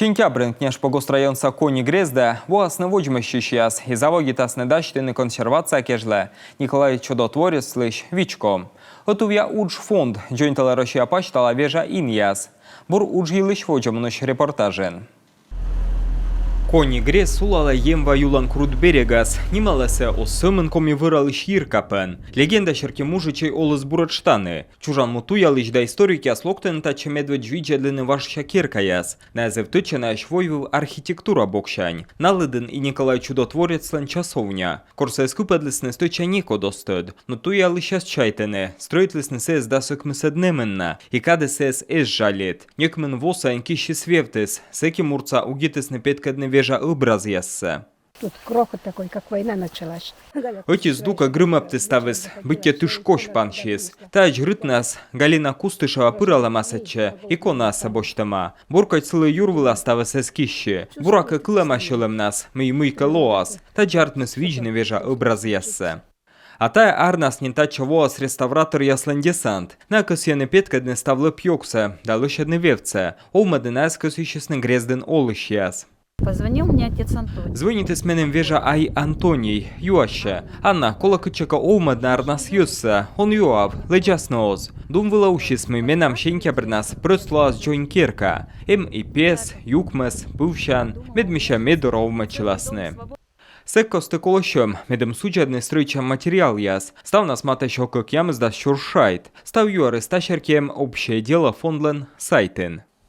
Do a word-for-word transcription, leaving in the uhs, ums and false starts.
Сентябрын Княжпогост районса Кони грездӧ воасны водзмӧстчысьяс и заводитасны дасьтыны консервация кежлӧ Николай Чудотворецлысь вичко. Ӧтувъя удж фонд дзоньталӧ Россия пасьтала вежа инъяс. Бур удж йылысь водзӧ мунысь репортажын. Кони грезд сулалӧ Емва юлӧн крут берегас. Нималӧ сійӧ оз сӧмын коми вӧралысь йиркапӧн. Легенда серти, мужичӧй оліс буретш тані. Чужан му туялысь да историкъяс локтӧны татчӧ медводз видзӧдлыны важся керкаяс. Найӧ зэв тӧдчанаӧсь войвыв архитектура боксянь. На лыдын и Николай Чудотворецлӧн часовня. Кор сійӧс кыпӧдлісны, стӧча некод оз тӧд. Но туялысьяс чайтӧны, стрӧитлісны сійӧс дас ӧкмысӧд нэмын на, и кадыс сійӧс эз жалит. Некымын во сайын киссис-вевтыс, сэки муртса удитісны петкӧдны вежа ӧбразъяссӧ. Тут грохот такой, как война началась. Ӧти здукӧ грымӧбтіс ставыс, быттьӧ тыш кось пансис. Таӧдз рытнас Галина Кустышева пыралӧма сэтчӧ, иконаяссӧ босьтӧма. Бур кӧть сылы юр вылас ставыс эз киссьы. Буракӧ, кылӧма сьӧлӧмнас, мый мыйкӧ лоас. Тадзи артмис видзны вежа ӧбразъяссӧ. А тайӧ арнас нин татчӧ воас реставраторъяслӧн десант. Найӧ кӧсйӧны петкӧдны став лӧп-ёгсӧ да лӧсьӧдны вевтсӧ. Овмӧдны найӧс кӧсйысисны грездын олысьяс. Позвонил мне отец Антоний. Звонитіс меным вежа ай Антоний, юасьӧ: «Анна, колӧ кытчӧкӧ овмӧдны арнас йӧзсӧ, он юав, лэдзасны оз?» Дум вылӧ усис, мый менам сентябрнас прӧст лоас дзонь керка. Эм и пес, юкмӧс, пывсян, мед мися ме дорӧ овмӧдчыласны. Сэк кості колӧ сьӧм, медым судзӧдны стрӧитчан материалъяс. Ставнас матӧ сё кӧкъямысдас сюрс шайт. Став юӧрыс та серти эм «Общее дело» фондлӧн сайтын.